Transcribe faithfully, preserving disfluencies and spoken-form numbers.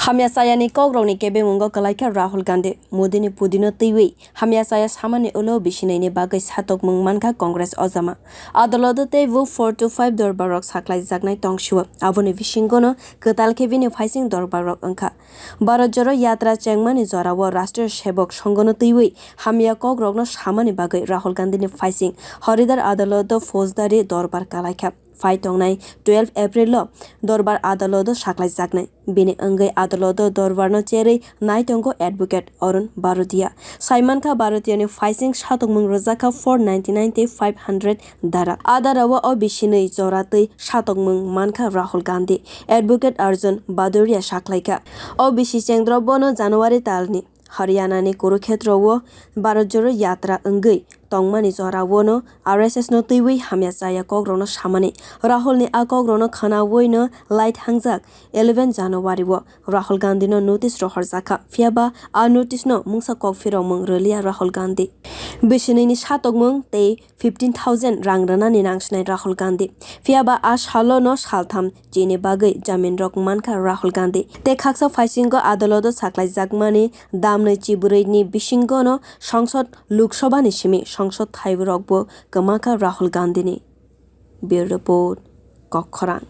Hamya chayani kokrokni kebemungo kwlaikha Rahul Gandhi. Modini pudino twiwi hamya chaya samani ulo bisinwini bagwi satokmung mankha Congress ojama. Adaloto teibo four to five dorbarrok saklaijaknai tongsio. Aboni bisingono kwtal khe bini phaising dorbarrok wngkha. Bharat Jodo Yatra chengmani jorao Rashtriya Sevak Sanghono twiwi hamya kokrokno samani bagwi Rahul Gandhini phaising Haridwar adaloto phoujdairi dorbar kalaikha. Phai tongnai twelve April-o dorbar adaloto saklaijaknai. Bini wngwi adaloto dorbarno cherwi nai tongo advocate Arun Bharotia. Saimankha Bharotiyani phaising satokmung rwjakha four ninety-nine tei five hundred dara. Adarao o bisinwi jora twi satokmung mankha Rahul Gandhi, advocate Arjun Bhadoria saklaikha. O bisi chengdrop bono January talni Haryanani Kurukhetrao Bharat Jodo Yatra wngwi tongmani joraono R S S no twiwi hamya chaya kokrokno samani. Rahulni a kokrokno khwnawino lait hangjak eleven January-o Rahul Gandhino notice rohorjakha. Phiyaba a notice-no mungsa kok phirokmung rwliya Rahul Gandhi. Bisinwini satokmung tei fifteen thousand rang rwnani nangsinai Rahul Gandhi. Phiyaba a salono saltham chini bagwi jaminrok mankha Rahul Gandhi. Tei khaksa phaisingo adaloto saklaijakmani damnwi chibrwini bisingono songsod Lok Sabhani simi songsod thaibrokbo kwmakha Rahul Gandhini. Bureau Report, Kokkhorang.